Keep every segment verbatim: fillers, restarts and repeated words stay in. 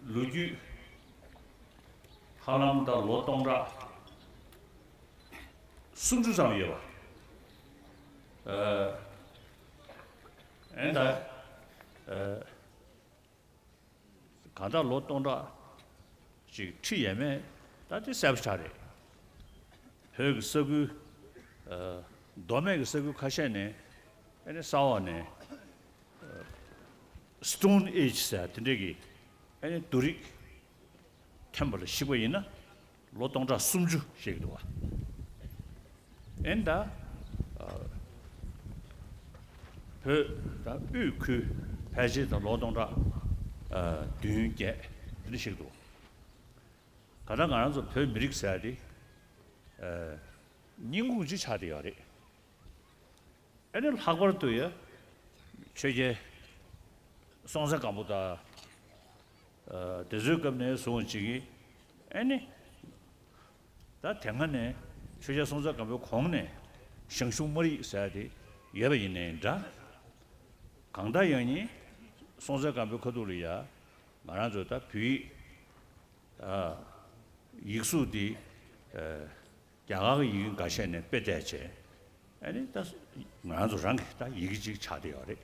ལོ་རྒྱུས་ཧ་ལམ་ད་ལོ་སྟོང་ཕྲག་སུམ་ཅུ་ཙམ་ཡོད་པ། ཨ། ཨེ་ད། ཨ། གང་ལྟར་ལོ་སྟོང་ཕྲག་ཅིག་ཁྲི་ཡས་མས་ད་དེ་གསལ་པོ་ཆགས་རེད། བོད་ཀྱི་ས་ཁུལ། ཨ། མདོ་སྨད་ཀྱི་ས་ཁུལ་ཁ་ཤས་ནས་ཨ་ནི་ས་འོག་ནས། ཨ། Stone Age ཟེར་དེ་འདྲས་ཀྱི་ཨ་ནི་རྡོ་རིགས་ཐོན་པ་ལ་གཞིགས་པ་ཡིན་ན་ལོ་སྟོང་ཕྲག་སུམ་ཅུ་ཞིག་འདུག་བ། ཨེ་ད། ཨ། བོད་དང་དབུས་ཁུལ་ཕལ་ཆེར་དང་ལོ་སྟོང་ཕྲག་ཨ། བདུན་བརྒྱད་དེ་འདྲ་ཞིག་འདུག་ག་ད་ང་རང་ཚོ་བོད་མི་རིགས་ཟེར་ཡ་དེ། ཨ། རྙིང་ཁུངས་ཅིག་ཆགས་བསྡད་ཡོད་རེད། ཨ་ནི་ལྷག་པར་དུ་ཡ། ཆོས་རྒྱལ་སྲོང་བཙན་སྒམ་པོ་དང་། ཨ། དེ་ཚོའི་སྐབས་ནས་བཟུང་ཅིག་གིས། ཨ་ནི། ད་དེ་སྔ་ནས་ཆོས་རྒྱལ་སྲོང་བཙན་སྒམ་པོའི་གོང་ནས་ཞང་ཞུང་སྨར་ཡིག་ཟེར་ཡ་དེ་ཡོད་པ་ཡིན་ནའི་འདྲ། གང་ལྟར་ཡང་ནི་སྲོང་བཙན་སྒམ་པོའི་ཁ་ཐུག་ལ་ཡ། ང་རང་ཚོ་ད་བོད་ཡིག་ཨ། ཡིག་གཟུགས་འདི། ཨ། རྒྱ་གར་གྱི་ཡི་གེ་འགའ་ཤས་ནས་དཔེ་བལྟས་བྱས། ཨ་ནི་ད་ང་རང་ཚོ་རང་གི་ད་ཡི་གེ་ཅིག་ཆགས་བསྡད་ཡོད་རེད།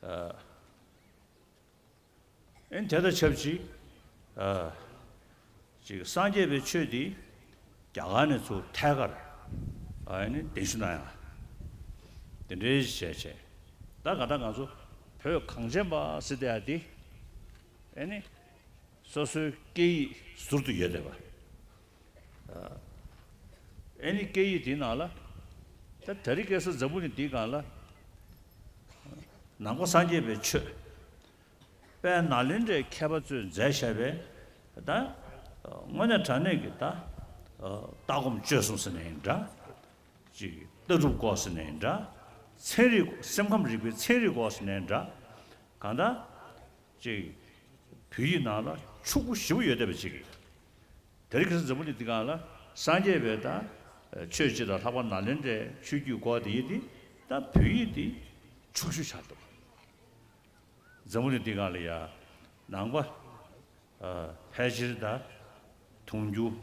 ཨ། ཨ་ནི་དེ་དང་ཆབས་ཅིག་ཨ། ཅིག་སངས་རྒྱས་པའི་ཆོས་འདི་རྒྱ་གར་ནས་ཚུར་ཐད་ཀར། ཨ། ཨ་ནི་གདན་ཞུ་གནང་ཡ། དེ་འདྲའི་བྱས་བྱས། ད་ག་ད་ང་ཚོ་བོད་གངས་ཅན་པ་ཟེར་བསྡད་ཡ་འདི། ཨ་ནི། སོ་སོའི་སྐད་ཡིག་ཟུར་དུ་ཡོད་བསྡད་པ། ཨ་ནི་སྐད་ཡིག་དེའི་ནང་ལ། ད་དེ་རིང་ཁ་སང་འཛམ་བུ་གླིང་འདིའི་སྒང་ལ། ནང་པ་སངས་རྒྱས་པའི་ཆོས། དཔལ་ནཱ་ལེནྡྲའི་མཁས་པ་ཚོས་མཛད་བཞག་པའི། ད་དངོས་གནས་དྲང་གནས་ཀྱི་ད། ལྟ་སྒོམ་སྤྱོད་གསུམ་ཟེར་ནའི་འདྲ། ཅིག་ལྟ་གྲུབ་སྐོར་ཟེར་ནའི་འདྲ། ཚན་རིག་སེམས་ཁམས་རིག་པའི་ཚན་རིག་སྐོར་ཟེར་ནའི་འདྲ། གང་ལྟར། ཅིག་བོད་ཡིག་ནང་ལ་ཕྱུག་པོ་ཞེ་པོ་ཡོད་བསྡད་པ་ཅིག་དེ་རིང་ཁ་སང་འཛམ་བུ་གླིང་འདི་སྒང་ལ་སངས་རྒྱས་པའི་ད་ཆོས་སྤྱི་དང་ལྷག་པར་ནཱ་ལེནྡྲའི་ཆོས་བརྒྱུད་སྐོར་དེ་ཡིན་ཏེ། ད་བོད་ཡིག་འདི་ཕྱུག་ཤོས་ཆགས་འདུག་འཛམ་བུ་གླིང་འདི་སྒང་ལ་ཡ་ནང་པ། ཨ། ཕལ་ཆེར་ད་དུང་ཕྱུར་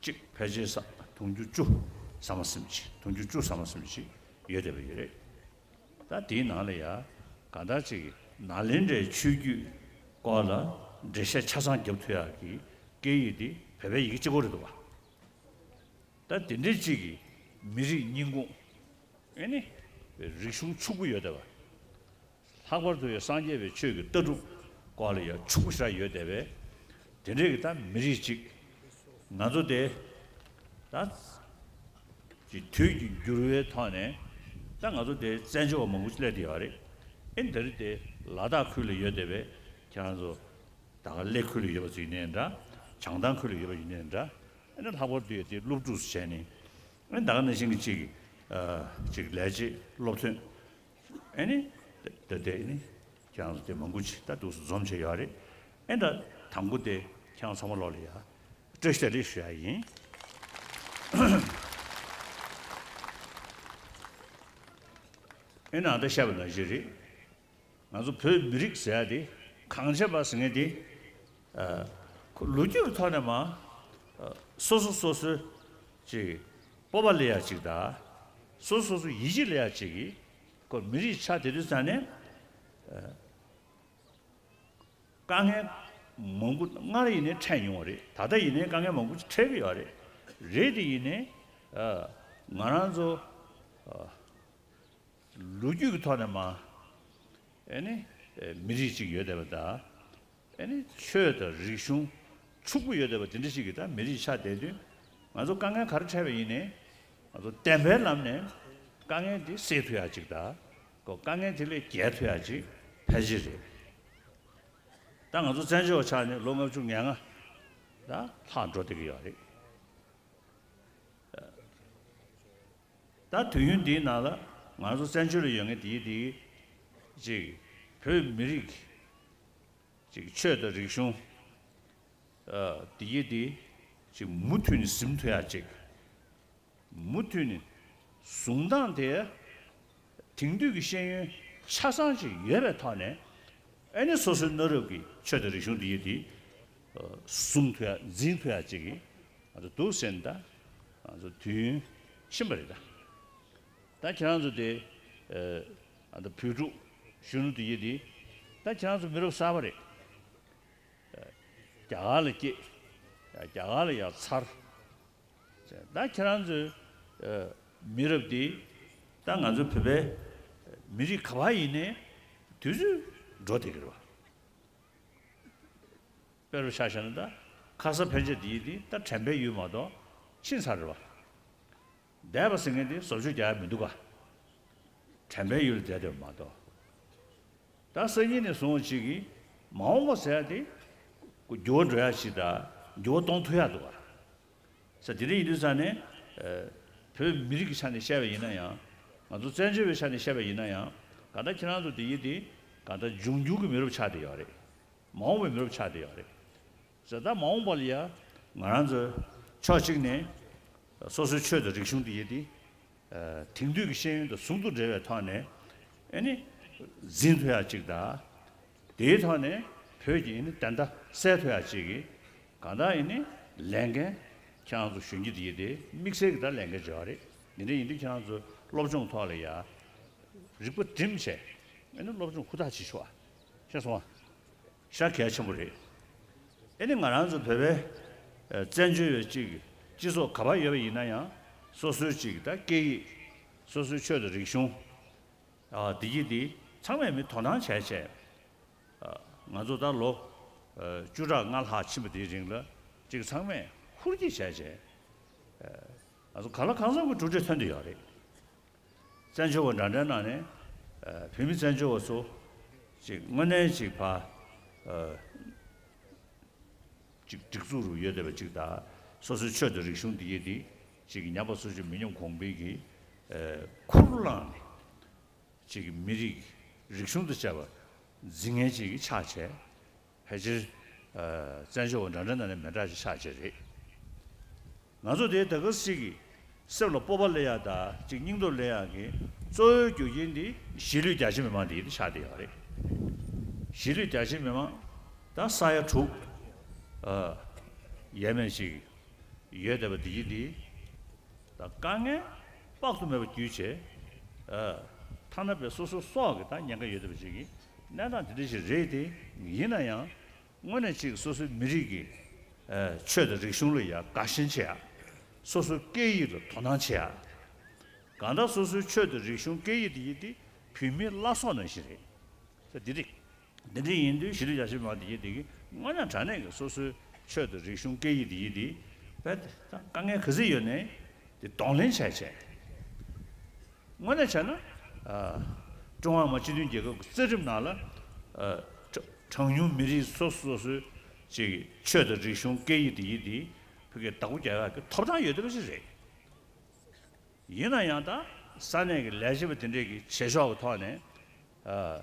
གཅིག་ཕལ་ཆེར་ས་དུང་ཕྱུར་བཅུ་ཟ་མ་ཟིན་ཅིག་དུང་ཕྱུར་བཅུ་ཟ་མ་ཟིན་ཅིག་ཡོད་བསྡད་པ་ཡོད་རེད། ད་དེའི་ནང་ལ་ཡ་གང་ལྟར་ཅིག་ནཱ་ལེནྡྲའི་ཆོས་བརྒྱུད་སྐོར་ལ་འགྲེལ་བཤད་ཆ་ཚང་རྒྱབ་ཐུབ་ཡག་གི་སྐད་ཡིག་དེ་བོད་པའི་ཡི་གེ་གཅིག་པོ་རེད་འདུག་བ། ད་དེ་འདྲའི་ཅིག་གི་མི་རིགས་རྙིང་ཁུངས། ཨེ་ནི། རིག་གཞུང་ཕྱུག་པོ་ཡོད་བསྡད་པ། ལྷག་པར་དུ་ཡང་སངས་རྒྱས་པའི་ཆོས་ཀྱི་ལྟ་གྲུབ་སྐོར་ལ་ཡང་ཕྱུག་པོ་ཞེ་དྲག་ཡོད་བསྡད་པས། དེ་འདྲའི་གི་ད་མི་རིགས་ཅིག་ང་ཚོ་དེ་ད་ཅིག་དུས་ཀྱི་འགྱུར་བའི་ཐོག་ནས། ད་ང་ཚོ་དེ་བཙན་བྱོལ་བ་མང་པོ་ཅིག་སླེབས་བསྡད་ཡོད་རེད། ཨེ་འདི་རིགས་དེ་ལ་དྭགས་ཁུལ་ལ་ཡོད་བསྡད་པས་ཁྱེད་རང་ཚོ། ད་ག་གླེ་ཁུལ་ལ་ཡོད་པ་ཅིག་ཡིན་ནའི་འདྲ། བྱང་ཐང་ཁུལ་ལ་ཡོད་པ་ཡིན་ནའི་འདྲ། ཨ་ནི་ལྷག་པར་དུ་ཡོད་དེ་སློབ་ཕྲུག་བྱས་ནས། ཨ་ནི་ད་ག་ནང་བཞིན་གྱི་ཅིག་ཨ། ཅིག་ལས་བྱེད་སློབ་ཐོན། ཨ་ནི་ད་ལྟ་ཨ་ནི་ཁྱེད་རང་ཚོ་དེ་མང་པོ་ཅིག་ད་འདུག་སེ་འཛོམས་བྱས་ཡོད་རེད། ཨ་ནི་ད་དང་པོ་དེ་ཁྱེད་རང་ཚང་མ་ལོག་ལ་ཡ་བཀྲ་ཤིས་བདེ་ལེགས་ཞུ་ཡ་ཡིན། ཨ་ནི་ཨ་ད་བཤད་པ་ནང་བཞིན་རེད། ང་ཚོ་བོད་མི་རིགས་ཟེར་ཡ་དེ་གངས་ཅན་པ་ཟེར་མཁན་དེ། ཨ། ཁོ་ལོ་རྒྱུས་ཀྱི་ཐོག་ནས་མ། ཨ། སོ་སོ་སོ་སོའི་ཅིག་སྤོབས་པ་སླེབས་ཡ་ཅིག་དང་། སོ་སོ་སོ་སོའི་ཡིད་ཆེས་སླེབས་ཡ་ཅིག་གི་ཁོ་མི་རིགས་ཆགས་བསྡད་དུས་ཙང་ནས། ཨ། དཀའ་ངལ་མང་པོ་སྔར་ཡིན་ནའི་འཕྲད་མྱོང་བ་རེད། ད་ལྟ་ཡིན་ནའི་དཀའ་ངལ་མང་པོ་ཅིག་འཕྲད་ཀྱི་ཡོད་རེད། རེད་དེ་ཡིན་ནའི། ཨ། ང་རང་ཚོ། ཨ། ལོ་རྒྱུས་ཀྱི་ཐོག་ནས་མ། ཨེ་ནི། ཨེ། མི་རིགས་གཅིག་ཡོད་བསྡད་པ་དང་། ཨེ་ནི་ཆོས་དང་རིག་གཞུང་ཕྱུག་པོ་ཡོད་བསྡད་པ་དེ་འདྲ་ཞིག་གི་ད་མི་རིགས་ཆགས་བསྡད་དུས། ང་ཚོ་དཀའ་ངལ་ག་རེ་འཕྲད་པ་ཡིན་ནའི། ང་ཚོ་བདེན་པའི་ལམ་ནས་དཀའ་ངལ་འདི་སེལ་ཐུབ་ཡག་ཅིག་དང་། ཁོ་དཀའ་ངལ་དེ་ལས་རྒྱལ་ཐུབ་ཡག་ཅིག་ཕལ་ཆེར་རེད། ད་ང་ཚོ་བཙན་བྱོལ་བ་ཆགས་ནས་ལོ་ལྔ་བཅུ་ང་ལྔ་ད་ལྷག་འགྲོ་བསྡད་ཀྱི་ཡོད་རེད། ད་དུས་ཡུན་འདིའི་ནང་ལ་ང་ཚོ་བཙན་བྱོལ་ལ་ཡོད་མཁན་དེའི་དེའི་ཅིག་བོད་མི་རིགས་ཅིག་ཆོས་དང་རིག་གཞུང་། ཨ། དེའི་དེ་ཅིག་མུ་མཐུད་ནས་ཟིན་ཐུབ་ཡག་ཅིག་མུ་མཐུད་ནས་བཟུང་སྟངས་དེ་དེང་དུས་ཀྱི་ཤེས་ཡོན་ཆ་ཚང་ཅིག་ཡོད་པའི་ཐོག་ནས། ཨ་ནི་སོ་སོའི་གནའ་རབས་ཀྱི་ཆོས་དང་རིག་གཞུང་འདི་ཡི་དེ་བཟུང་ཐུབ་ཡ་འཛིན་ཐུབ་ཡ་ཅིག་གི་ང་ཚོ་འདུག་ཟེར་ནས་ད་ང་ཚོ་དུས་ཡུན་ཕྱིན་པ་རེད་ད། ད་ཁྱེད་རང་ཚོ་དེ་ཨ་ད་བོད་ཕྲུག་གཞོན་ནུ་དེ་ཡི་དེ་ད་ཁྱེད་རང་ཚོ་མི་རབས་གསར་པ་རེད། རྒྱ་གར་ལ་སྐྱེས། རྒྱ་གར་ལ་ཡར་འཚར། ད་ཁྱེད་རང་ཚོའི་མི་རབས་དེ་ད་ང་ཚོ་བོད་པའི་མི་རིགས་ག་པར་ཡིན་ནའི་དུས་ཚོད་འགྲོ་བསྡད་ཀྱི་རེད་བ། དཔེ་རུ་ཆ་བཞག་ན་ད་ཁ་ས་ཕན་ཆད་འདི་ཡིན་དེ་ད་དྲན་པའི་ཡུལ་མ་གཏོགས་ཕྱིན་ཚར་རེད་བ། འདས་པ་ཟེར་མཁན་དེ་བཟོ་བཅོས་རྒྱག་ཡ་མི་འདུག་ག། དྲན་པའི་ཡུལ་ལ་བསྡད་བསྡད་པ་མ་གཏོགས། ད་སང་ཉིན་ནས་བཟུང་ཅིག་གིས་མ་འོངས་པ་ཟེར་ཡ་དེ་འགྱུར་བ་འགྲོ་ཡ་ཞིག་དང་འགྱུར་བ་གཏོང་ཐུབ་ཡ་འདུག་ག། ས་དེ་འདྲ་ཡིན་དུས་ས་ནས་བོད་མི་རིགས་ཀྱི་ཆ་ནས་བཤད་པ་ཡིན་ན་ཡང་ང་ཚོ་བཙན་བྱོལ་བའི་ཆ་ནས་བཤད་པ་ཡིན་ན་ཡང་ག་ད་ཁྱེད་རང་ཚོ་དེ་ཡིན་དེ་ག་ད་འབྱུང་འགྱུར་གྱི་མི་རབས་ཆགས་བསྡད་ཡོད་རེད། མ་འོངས་པའི་མི་རབས་ཆགས་བསྡད་ཡོད་རེད། ཟེར་ད་མ་འོངས་པ་ལ་ཡ་ང་རང་ཚོ་ཕྱོགས་གཅིག་ནས་སོ་སོའི་ཆོས་དང་རིག་གཞུང་དེ་ཡིན་དེ་དེང་དུས་ཀྱི་ཤེས་ཡོན་དང་ཟུང་དུ་འབྲེལ་བའི་ཐོག་ནས་ཨེ་ནི་འཛིན་ཐུབ་ཡ་གཅིག་དང་། དེའི་ཐོག་ནས་བོད་ཀྱི་ཨེ་ནི་བདེན་མཐའ་གསལ་ཐུབ་ཡ་གཅིག་གི་གང་ལྟར་ཨེ་ནི་ལས་འགན་ཁྱེད་རང་ཚོ་གཞོན་སྐྱེས་དེ་ཡིན་དེ་དམིགས་བསལ་གྱི་ད་ལས་འགན་བྱེད་པ་རེད། འདི་འདྲ་ཡིན་དུས་ཁྱེད་རང་ཚོ་སློབ་སྦྱོང་ཐོག་ལ་ཡ་རིག་པ་སྒྲིམ་བྱས་ཨེ་ནི་སློབ་སྦྱོང་ཧུར་ཐག་བྱེད་ཤོག་ཨ། ཤེས་སོང་ཨ། ཤ་གལ་ཆེན་པོ་རེད། ཨེ་ནི་ང་རང་ཚོ་བོད་པའི་ཨ་བཙན་བྱོལ་བའི་གཅིག་གི་སྤྱི་ཚོགས་ག་པར་ཡོད་པ་ཡིན་ན་ཡང་སོ་སོའི་གཅིག་གི་ད་སྐད་ཡིག་སོ་སོའི་ཆོས་དང་རིག་གཞུང་ཨ་འདི་གི་འདི་ཚང་མས་མི་དོ་སྣང་བྱས་བྱས་ཨ་ང་ཚོ་ད་ལོ་ཨ་བཅུ་ཕྲག་ལྔ་ལྷག་ཕྱིན་པ་དེའི་རིང་ལ་གཅིག་ཚང་མས་ཧུར་གྱིས་བྱས་བྱས་ཨ་ང་ཚོ་གང་ལ་གང་འཚམ་གྱི་གྲུབ་འབྲས་ཐོན་བསྡད་ཡོད་རེད། བཙན་བྱོལ་བ་འདྲ་འདྲའི་ནང་ནས་ཨ་བོད་མི་བཙན་བྱོལ་བ་ཚོ་ཅིག་དངོས་གནས་ཅིག་ཕ་ཨ་ཅིག་སྒྲིག་འཛུགས་རུ་ཡོད་བསྡད་པ་ཅིག་དང་སོ་སོའི་ཆོས་དང་རིག་གཞུང་འདི་ཡི་འདི་ཅིག་ཉམས་པ་སོར་ཆུད་མི་ཉམས་གོང་འཕེལ་གྱི་ཨ་ཁུར་བླངས་ནས། ཅིག་གི་མི་རིགས་རིག་གཞུང་དང་བཅས་པ་འཛིན་མཁན་ཅིག་གི་ཆགས་བྱས། ཕལ་ཆེར་ཨ་བཙན་བྱོལ་བ་འདྲ་འདྲ་ནང་ནས་མི་འདྲ་ཅིག་ཆགས་བྱས་རེད། ང་ཚོ་དེ་ད་ག་ཅིག་གི་སེམས་ལ་སྤོབས་པ་སླེབས་ཡག་དང་ཅིག་སྙིང་སྟོབས་སླེབས་ཡག་གི་གཙོ་བོའི་རྒྱུ་རྐྱེན་དེ་གཞིས་ལུས་རྒྱ་ཆེ་མི་མང་དེ་ཡིན་ཆགས་བསྡད་ཡོད་རེད། གཞིས་ལུས་རྒྱ་ཆེ་མི་མང་ད་ས་ཡ་དྲུག་ཨ་ཡས་མས་ཅིག་ཡོད་བསྡད་པ་འདི་ཡིན་འདི། ད་དཀའ་ངལ་དཔག་ཏུ་མེད་པ་བརྒྱུད་བྱས། ཨ་ཐ་ན་པའི་སོ་སོ་སྲོག་གི་ད་ཉེན་ཁ་ཡོད་བསྡད་པ་ཅིག་གི་གནས་སྟངས་འདི་འདྲ་ཞིག་རེད་དེ། ཡིན་ན་ཡང་དངོས་གནས་ཅིག་སོ་སོའི་མི་རིགས་ཀྱི་ཨ་ཆོས་དང་རིག་གཞུང་ལ་ཡང་དགའ་ཞེན་བྱེད་ཡ། སོ་སོའི་སྐད་ཡིག་ལ་དོ་སྣང་བྱེད་ཡ། གང་ལྟར་སོ་སོའི་ཆོས་དང་རིག་གཞུང་སྐད་ཡིག་འདི་ཡིན་འདི་བོད་མིའི་བླ་སྲོག་ནང་བཞིན་རེད། ད་འདི་རེད། འདི་འདྲ་ཡིན་དུས་གཞིས་ལུས་རྒྱ་ཆེ་མི་མང་འདི་ཡིན་འདི་གི་དངོས་གནས་དྲང་གནས་ཀྱི་སོ་སོའི་ཆོས་དང་རིག་གཞུང་སྐད་ཡིག་འདི་ཡིན་འདི་བས་ད་དཀའ་ངལ་ག་ཚོད་ཡོད་ནའི་འདི་གདོང་ལེན་བྱས་བྱས། དངོས་གནས་བྱས་ན་ཨ་ཀྲུང་ཧྭ་མི་དམངས་སྤྱི་མཐུན་རྒྱལ་ཁབ་ཀྱི་རྩ་ཁྲིམས་ནང་ལ་ཨ་གྲངས་ཉུང་མི་རིགས་སོ་སོ་སོ་སོའི་ཅིག་ཆོས་དང་རིག་གཞུང་སྐད་ཡིག་འདི་ཡིན་འདི་བོད་སྐད་བདག་པོ་རྒྱག་ཡག་གི་ཐོབ་ཐང་ཡོད་བསྡད་པ་ཞིག་རེད། ཡིན་ན་ཡང་ད་ས་གནས་ཀྱི་ལས་བྱེད་པ་དེ་འདྲས་ཀྱི་བྱེད་ཕྱོགས་ཀྱི་ཐོག་ནས་ཨ་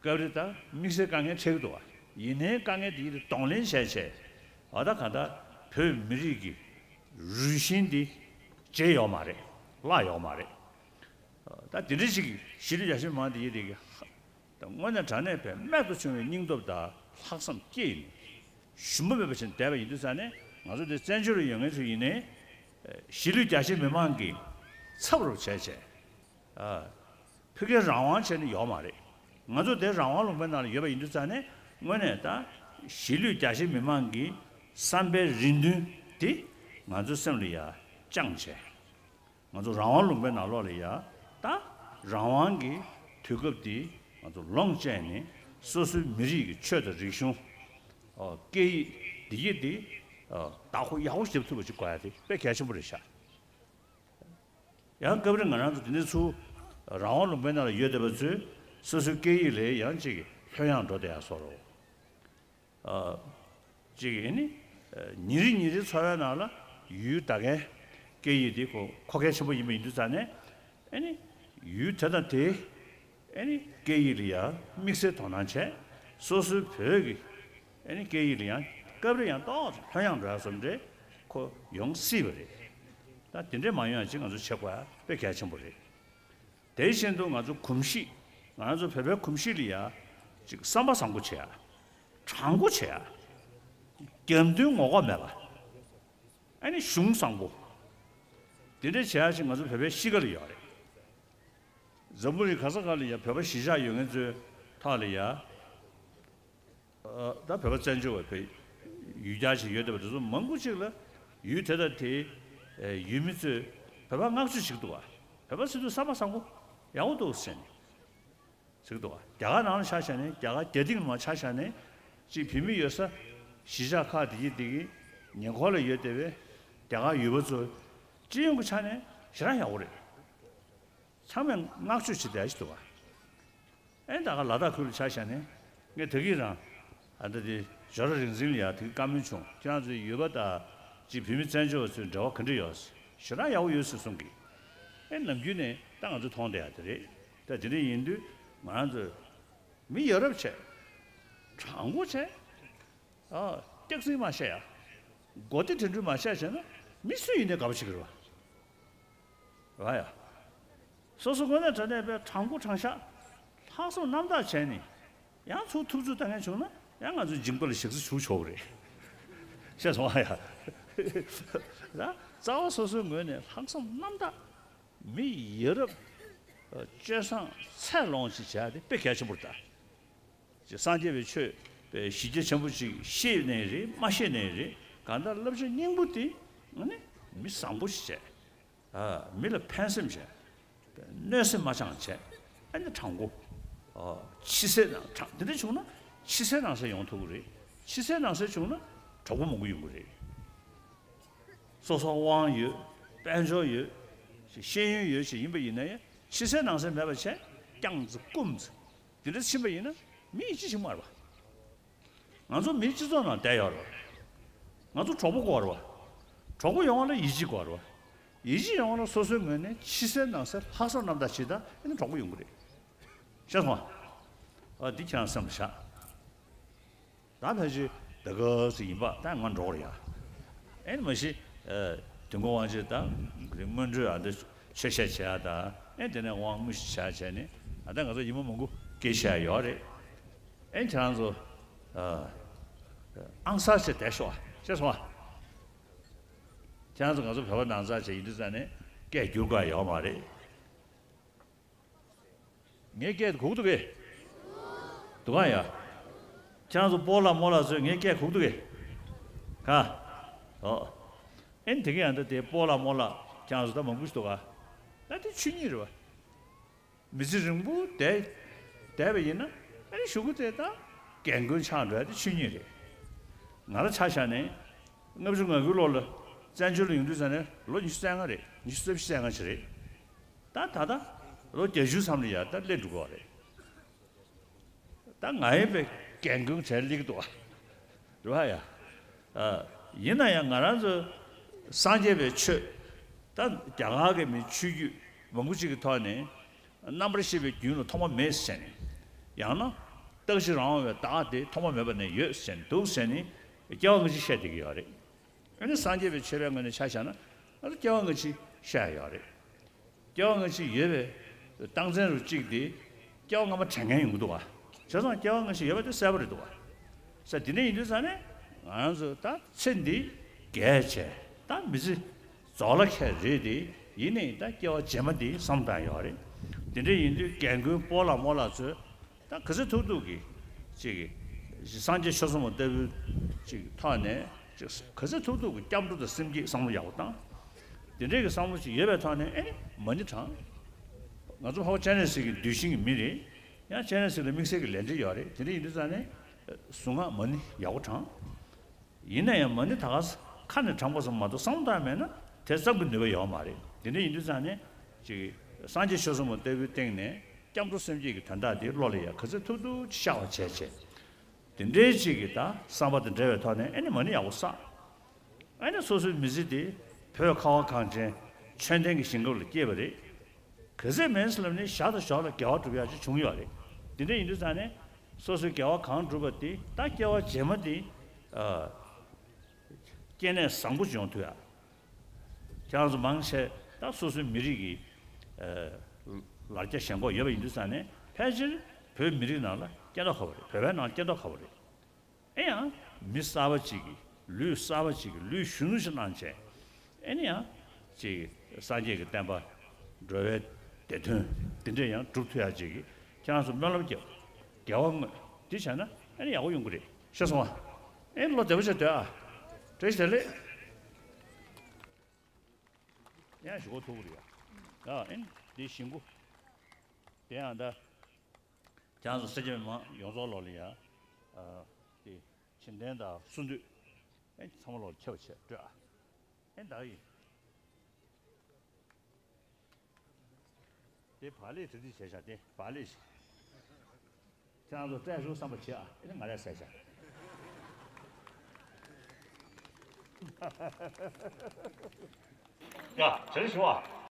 སྐབས་རེ་ད་དམིགས་བསལ་དཀའ་ངལ་འཕྲད་ཀྱི་འདུག་བ། ཡིན་ནའི་དཀའ་ངལ་དེ་ཡིད་དུ་གདོང་ལེན་བྱས་བྱས་ཨ་ད་ག་ད་བོད་མི་རིགས་ཀྱི་རུས་ཤིང་འདི་བརྗེད་ཡོད་མ་རེད། བརླག་ཡོད་མ་རེད། ད་དེ་འདྲ་ཞིག་གཞིས་ལུས་རྒྱ་ཆེ་མི་མང་དེ་ཡིན་དེ་གི་ད་དངོས་གནས་དྲང་གནས་པའི་རྨད་དུ་བྱུང་བའི་སྙིང་སྟོབས་དང་ལྷག་བསམ་བསྐྱེད་ནས་ཞུམ་པ་མེད་པ་བྱས་ནས་བསྡད་པ་ཡིན་དུས་ཙང་ནས་ང་ཚོ་འདི་བཙན་བྱོལ་ལ་ཡོད་མཁན་ཚོ་ཡིན་ནའི་གཞིས་ལུས་རྒྱ་ཆེ་མི་མང་གི་ཚབ་རུ་བྱས་བྱས་ཨ་ཕ་གིར་རང་དབང་བྱས་ནས་ཡོད་མ་རེད། ང་ཚོ་དེ་རང་དབང་ལུང་པའི་ནང་ལ་ཡོད་པ་ཡིན་དུས་ཙང་ནས་དངོས་གནས་ད་གཞིས་ལུས་རྒྱ་ཆེ་མི་མང་གི་བསམ་པའི་རེ་འདུན་དེ་ང་ཚོའི་སེམས་ལ་ཡ་བཅངས་བྱས། ང་ཚོ་རང་དབང་ལུང་པའི་ནང་ལོགས་ལ་ཡ་ད་རང་དབང་གི་དུས་སྐབས་འདི་ང་ཚོ་ལོངས་སྤྱད་ནས་སོ་སོའི་མི་རིགས་ཀྱི་ཆོས་དང་རིག་གཞུང་ཨ་སྐད་ཡིག་འདི་ཡིག་འདི་ཨ་བདག་པོ་ཡག་པོ་རྒྱབ་ཐུབ་པ་ཅིག་དགོས་ཡ་དེ་དཔེ་གལ་ཆེན་པོ་རེད་ཤག། ཡང་སྐབས་རེ་ང་རང་ཚོ་དེ་འདྲ་ཚུར་རང་དབང་ལུང་པའི་ནང་ལ་ཡོད་བསྡད་པ་ཚོས་སོ་སོའི་སྐད་ཡིག་ལ་ཡང་ཅིག་ལྷོད་ཡངས་འགྲོ་བསྡད་ཡ་བཟོ་འདྲ། ཨ་གཅིག་ཨེ་ནི་ཨ་ཉིན་རེ་ཉིན་རེའི་འཚོ་བའི་ནང་ལ་ཡུལ་ད་གའི་སྐད་ཡིག་དེ་ཁོ་མཁོ་གལ་ཆེན་པོ་ཡིན་པ་ཡིན་དུས་ཙང་ནས་ཨེ་ནི་ཡུལ་དེ་དང་དེའི་ཨེ་ནི་སྐད་ཡིག་ལ་ཡང་དམིགས་བསལ་དོ་སྣང་བྱས། སོ་སོའི་བོད་ཀྱི་ཨེ་ནི་སྐད་ཡིག་ལ་ཡང་སྐབས་རེ་ཡང་ཏོག་ཙམ་ལྷོད་ཡངས་འགྲོ་ཡ་བཟོ་འདྲ་ཁོ་ཡོང་སྲིད་པ་རེད། ད་དེ་འདྲས་མ་ཡོང་ཡ་ཅིག་ང་ཚོ་བྱེད་དགོས་ཡ་དཔེ་གལ་ཆེན་པོ་རེད། དེ་བཞིན་དུ་ང་ཚོ་གོམས་གཤིས། ང་ཚོ་བོད་པའི་གོམས་གཤིས་ལ་ཡ་ ཅིག་བསམ་པ་བཟང་པོ་བྱེད་ཡ། དྲང་པོ་བྱེད་ཡ། རྒྱབ་མདུན་ངོ་ལྐོག་མེད་པ། ཨ་ནི་གཞུང་བཟང་པོ། དེ་འདྲ་བྱེད་ཡ་ཞིག་ང་ཚོ་བོད་པའི་གཤིས་ཀ་ལ་ཡོད་རེད། འཛམ་བུ་གླིང་ག་ས་ག་ལ་ཡ་བོད་པ་གཞིས་ཆགས་ཡོད་མཁན་ཚོའི་ཐོག་ལ་ཡ། ཨ། ད་བོད་པ་བཙན་བྱོལ་བ་བོད་ཡུལ་གྱར་ཞིག་ཡོད་བསྡད་པ་དེ་ཚོ་མང་པོ་ཅིག་ལ་ཡུལ་དེ་དང་དེའི་ཨེ་ཡུལ་མི་ཚོས་བོད་པ་བསྔགས་བརྗོད་བྱེད་ཀྱི་འདུག་བ། བོད་པ་ཟེར་དུས་བསམ་པ་བཟང་པོ་ཡག་པོ་འདུག་ཟེར་ནས་ཟེར་གྱི་འདུག་བ། རྒྱ་གར་ནང་ལ་ཆ་བཞག་ནས། རྒྱ་གར་རྒྱ་སྟེང་ལ་མར་ཆ་བཞག་ནས། ཅིག་བོད་མི་ཡོད་ས་གཞིས་ཆགས་ཁག་དེ་གི་དེ་གི་ཉེ་འཁོར་ལ་ཡོད་བསྡད་པའི་རྒྱ་གར་ཡུལ་པ་ཚོ་སྤྱི་ཡོངས་ཀྱི་ཆ་ནས་ཞེ་དྲག་ཡག་པོ་རེད། ཚང་མས་བསྔགས་བརྗོད་བྱེད་བསྡད་ཀྱི་འདུག་བ། ཨེ་ད་ག་ལ་དྭགས་ཁུལ་ལ་ཆ་བཞག་ནས་ངས་ད་གིན་རང་ཨ་ད་དེ་ཇོ་ར་རིག་འཛིན་ལ་ཡ་དེ་གི་བཀའ་མོལ་བྱུང་། ཁྱེད་རང་ཚོའི་ཡུལ་པ་དང་ཅིག་བོད་མི་བཙན་བྱོལ་བ་ཚོའི་འབྲེལ་བ་ག་འདྲ་ཡོད། ཞེ་དྲག་ཡག་པོ་ཡོད་ཟེར་གསུང་གི། ཨེ་ནམ་རྒྱུན་ནས་ད་ང་ཚོ་མཐོང་བསྡད་ཡ་དེ་རེད། ད་དེ་འདྲ་ཡིན་དུས་ང་རང་ཚོ་མི་ཡ་རབས་བྱས། དྲང་པོ་བྱས། ཨ། སྐྱག་རྫུན་མ་བཤད་ཡ། མགོ་བདེ་དྲན་འཕྲུལ་མ་བཤད་བྱས་ན་མི་སུ་ཡིན་ནའི་དགའ་པོ་བྱེད་ཀྱི་རེད་བ། རེད་བ་ཡ། སོ་སོ་དངོས་གནས་དྲང་གནས་པའི་དྲང་པོ་དྲང་བཞག་ལྷག་བསམ་རྣམ་དག་བྱས་ནས་ཡང་ཚུར་ཐུབ་ཚོད་བཏང་མཁན་བྱུང་ན་ཡང་ང་ཚོའི་མཇིང་པ་ལ་ཞག་རྩི་བྱུག་ཆོག་གི་རེད། ཤེས་སོང་ཨ་ཡ། ད་རྩ་བ་སོ་སོའི་ངོས་ནས་ལྷག་བསམ་རྣམ་དག་མི་ཡ་རབས་སྤྱོད་བཟང་ཚད་ལོངས་ཤིག་བྱས་ཏེ་དཔེ་གལ་ཆེན་པོ་རེད་ད། ཅེས་སངས་རྒྱས་པའི་ཆོས་པའི་གཞི་རྒྱ་ཆེན་པོ་ཅིག་ཤེས་ནའི་རེད། མ་ཤེས་ནའི་རེད། གང་ལྟར་བསླབ་བྱ་སྙིང་པོ་དེ་ཨ་ནི་མི་བཟང་པོ་ཞིག་བྱས། ཨ། མི་ལ་ཕན་སེམས་བྱས། གནོད་སེམས་མ་བཅངས་བྱས། ཨ་ནི་དྲང་པོ། ཨ། ཕྱི་གསལ་ནང་དྲང་། དེ་འདྲ་བྱུང་ན་ཕྱི་གསལ་ནང་གསལ་ཡོང་ཐུབ་ཀྱི་རེད། ཕྱི་གསལ་ནང་གསལ་བྱུང་ན་གྲོགས་པོ་མང་པོ་ཡོང་གི་རེད། སོ་སོ་དབང་ཡོད། དཔལ་འབྱོར་ཡོད། ཤེས་ཡོན་ཡོད་ཞིག་ཡིན་པ་ཡིན་ན་ཡང་ཕྱི་གསལ་ནང་གསལ་མེད་པ་བྱས། རྐྱང་ཙི་རྐུམ་ཙི། དེ་འདྲ་ཕྱིན་པ་ཡིན་ན་མི་ཡིད་ཆེས་བྱེད་མ་རེད་བ། ང་ཚོ་མིའི་སྤྱི་ཚོགས་ནང་བསྡད་ཡོད་རེད་བ། ང་ཚོ་གྲོགས་པོ་དགོས་རེད་བ། གྲོགས་པོ་ཡོང་བ་ལ་ཡིད་ཆེས་དགོས་རེད་བ། ཡིད་ཆེས་ཡོང་བ་ལ་སོ་སོའི་ངོས་ནས་ཕྱི་གསལ་ནང་གསལ་ལྷག་བསམ་རྣམ་དག་བྱེད་ད་ཨེ་ནི་གྲོགས་པོ་ཡོང་གི་རེད། ཤེས་སོང་ཨ། ཨ་འདི་ཁྱེད་རང་སེམས་ལ་བཞག་ད་ཕལ་ཆེར་ད་ག་ཟེ་ཡིན་པ་ད་ང་འགྲོ་གི་རེད་ཡ། ཨེ་ནི་མ་གཞི་ཨ་དུས་འཁོར་དབང་ཆེན་དང་སྔོན་འགྲོའི་ཨ་འདི་ཆོས་བཤད་བྱས་ཡ་དང་། ཨེ་དེ་ནས་དབང་དངོས་གཞི་བྱས་བྱས་ནས་ཨ་ད་ང་ཚོ་ཉི་མ་མང་པོ་སྐད་ཆ་བཤད་ཡ་ཡོད་རེད། ཨེ་ཁྱེད་རང་ཚོ་ཨ་ཨང་གསར་བྱས་བསྡད་ཤོག་ཨ། ཤེས་སོང་ཨ། ཁྱེད་རང་ཚོ་ང་ཚོ་བོད་པ་ནང་ཚགས་བྱས་ཡིན་དུས་ཙང་ནས་སྐད་བསྒྱུར་དགོས་ཡ་ཡོད་མ་རེད། ངའི་སྐད་དེ་གོ་གི་འདུག་གས། འདུག་ག་ཡ། ཁྱེད་རང་ཚོ་སྤོ་ལགས་རྨོ་ལགས་ཚོས་ངའི་སྐད་གོ་གི་འདུག་གས། ག་ཨོ། ཨེ་ནི་དེ་ག་ཡང་ད་དེ་སྤོ་ལགས་རྨོ་ལགས་ཁྱེད་རང་ཚོ་ད་མང་པོ་ཞིག་འདུག་ག་ད་དེ་ཆོས་ཉིད་རེད་བ། མི་ཚེ་རིང་པོ་བསྡད་བསྡད་པ་ཡིན་ན་ཨེ་ནི་གཞུག་གུ་དེ་ད་རྒན་རྒོན་ཆགས་འགྲོ་ཡ་དེ་ཆོས་ཉིད་རེད། ང་རང་ཆ་བཞག་ནས་ལྔ་བཅུ་ང་དགུའི་ལོ་ལ་བཙན་བྱོལ་ལ་ཡོང་དུས་ཙང་ནས་ལོ་ཉི་ཤུ་རྩ་ལྔ་རེད། ཉི་ཤུ་རྩ་བཞི་རྩ་ལྔ་ཅིག་རེད། ད་ད་ལྟ་ལོ་བརྒྱད་ཅུ་མཚམས་ལ་ཡ་ད་སླེབས་འགྲོ་གི་རེད། ད་ང་ཡིན་པའི་རྒན་རྒོན་གྲས་སླེབས་ཀྱི་འདུག་བ། རེད་བ་ཡ། ཨ། ཡིན་ན་ཡང་ང་རང་ཚོ་སངས་རྒྱས་པའི་ཆོས་ད་རྒྱ་གར་གྱི་མི་ཆོས་བརྒྱུད་མང་པོ་ཅིག་གི་ཐོག་ནས་རྣམ་པར་ཤེས་པའི་རྒྱུན་ལ་ཐོག་མ་མེད་ཟེར་ནས། ཡང་ན་རྟག་གཅིག་རང་དབང་བའི་བདག་དེ་ཐོག་མ་མེད་པ་ནས་ཡོད་ཟེར་ནས་འདུག་ཟེར་ནས་སྐྱེ་བ་སྔ་ཕྱི་བཤད་བསྡད་ཀྱི་ཡོད་རེད། ཨ་ནི་སངས་རྒྱས་པའི་ཆོས་པའི་ངོས་ནས་ཆ་བཞག་ན་ང་ཚོ་སྐྱེ་བ་སྔ་ཕྱི་བཤད་ཡ་ཡོད་རེད། སྐྱེ་བ་སྔ་ཕྱི་ཡོད་པའི་རྟགས་མཚན་རུ་གཅིག་དེ་སྐྱེ་བ་སྔ་མ་དྲན་མཁན་ཡོང་གི་འདུག་བ། བྱས་ཙང་སྐྱེ་བ་སྔ་ཕྱི་ཡོད་པ་དེ་གསལ་པོ་རེད་འདུག་བ། ས་དེ་འདྲ་ཡིན་དུས་ཙང་ནས་ང་རང་ཚོ་ད་ཚེ་འདི་རྒས་བྱས་ད་མི་ཚེ་རྫོགས་ལ་ཁད་རེད་དེ། ཡིན་ནའི་ད་སྐྱེ་བ་རྗེས་མ་འདི་བསམ་བཏང་ཡོད་རེད། དེ་འདྲ་ཡིན་དུས་རྒན་རྒོན་སྤོ་ལགས་རྨོ་ལགས་ཚོས་ད་ག་ཚོད་ཐུབ་ཐུབ་ཀྱིས་ཅིག་སངས་རྒྱས་ཆོས་ཚོགས་མ་ལྟ་བུའི་ཅིག་ཐོག་ནས་ཅིག་ག་ཚོད་ཐུབ་ཐུབ་ཀྱིས་སྐྱབས་འགྲོ་དང་སེམས་བསྐྱེད་བསམ་བློ་ཡག་པོ་བཏང་། དེ་འདྲའི་གི་བསམ་བློ་ཅིག་ཡོད་པའི་ཐོག་ནས་ཨེ་ནི་མ་ཎི་བགྲང་། ང་ཚོ་ཕ་བོ་སྤྱན་རས་གཟིགས་ཀྱི་གདུལ་ཞིང་གི་མི་རེད། ཡང་སྤྱན་རས་གཟིགས་ལ་དམིགས་བསལ་གྱི་ལས་འབྲེལ་ཡོད་རེད། དེ་འདྲ་ཡིན་དུས་ཙང་ནས་གཟུངས་སྔགས་མ་ཎི་ཡག་པོ་བགྲང་། ཡིན་ན་ཡང་མ་ཎི་ད་ག་ས་ཁ་ནས་བགྲངས་པ་ཙམ་མ་གཏོགས་བསམ་བློ་བཏང་མེད་ན་དེ་ཙམ་གྱི་ནུས་པ་ཡོད་མ་རེད། དེ་འདྲ་ཡིན་དུས་ཙང་ནས་ཅིག་སངས་རྒྱས་ཆོས་ཚོགས་མ་ལྟ་བུའི་སྟེང་ནས་སྐྱབས་འགྲོ་སེམས་བསྐྱེད་ཀྱི་དོན་དག་དེ་བློ་ལ་ཡ་ག་ཚོད་ཐུབ་ཐུབ་ཤར་བ་བྱས་བྱས། དེ་འདྲའི་ཅིག་གི་ད་བསམ་པ་དང་འབྲེལ་བའི་ཐོག་ནས་ཨེ་ནི་མ་ཎི་ཡག་པོ་བསགས། ཨེ་ནི་སོ་སོའི་མི་ཚེ་དེ་བོད་ཁ་བ་གངས་ཅན་ཆོས་ལྡན་གྱི་ཞིང་ཁམས་ལ་སྐྱེས་པ་རེད། ག་ཚད་མིན་ཟེར་ལབ་ནས་ཞར་དང་ཞོར་ལ་དགེ་བ་སྒྲུབ་ཡག་ཅིག་བྱུང་ཡོད་རེད། དེ་འདྲ་ཡིན་དུས་ཙང་ནས་སོ་སོའི་དགེ་བ་གང་བསྒྲུབས་པ་དེ་ད་སྐྱེ་བ་རྗེས་མ་དེ་ཨ་སྐྱེ་གནས་བཟང་པོ་ཅིག་ཡོང་ཐུབ་ཡ། ཁྱེད་རང་ཚོ་མང་ཆེ་ད་སོ་སོའི་མི་རིགས་ཀྱི་ཨ་ལ་རྒྱ་ཞེན་ཁོག་ཡོད་པ་ཡིན་དུས་ཙང་ནས་ཕལ་ཆེར་བོད་མི་རིགས་ནང་ལ་ སྐྱེ་མདོག་ཁ་པོ་རེད། བོད་པའི་ནང་སྐྱེ་མདོག་ཁ་པོ་རེད། ཨེ་ཡང་མི་གསར་པ་ཅིག་གིས་ལུས་གསར་པ་ཅིག་གིས་ལུས་གཞོན་ནུ་ཞིག་གནང་བྱས། ཨེ་ནི་ཡང་ཅིག་སངས་རྒྱས་ཀྱི་བསྟན་པ་འགྲོ་བའི་བདེ་དོན་འདི་འདྲ་ཡང་སྒྲུབ་ཐུབ་ཡག་ཅིག་གིས་ཁྱེད་རང་ཚོ་སྨོན་ལམ་རྒྱབ། དགེ་བ་བསྔོས། འདི་བྱས་ན་ཨེ་ནི་ཡག་པོ་ཡོང་གི་རེད། ཤེས་སོང་ཨ། ཨེ་ནི་བློ་བདེ་པོ་བྱས་སྡོད་ཨ། བཀྲ་ཤིས་བདེ་ལེགས། ཡང་ཞུ་གོ་ཐུག་གི་རེད་ཡ། ཨ་ཨེ་ནི་འདི་ཞིང་ཁུ། དེ་ཡང་ད། ཁྱེད་རང་ཚོ་སེར་སྐྱ་མི་མང་ཡོངས་རྫོགས་ལོག་ལ་ཡ། ཨ། དེ་བྱིན་ལྡན་དང་སུ་འདུས། ཨེ་ཚང་མ་ལོག་ལ་ཁྱབ་པ་བྱས་སྤྲོད་ཨ། ཨེ་ད་ཡིན། དེ་བག་ལེབ་དེ་དེ་བྱས་བཞག་དེ་བག་ལེབ་ཞིག་ཁྱེད་རང་ཚོ་སྤྲད་ཞུ་བསམ་པ་བྱེད་ཨ། ཨེ་ང་རས་ཟས་བཞག་ཡ་བྱས་ཞུ་ཨ།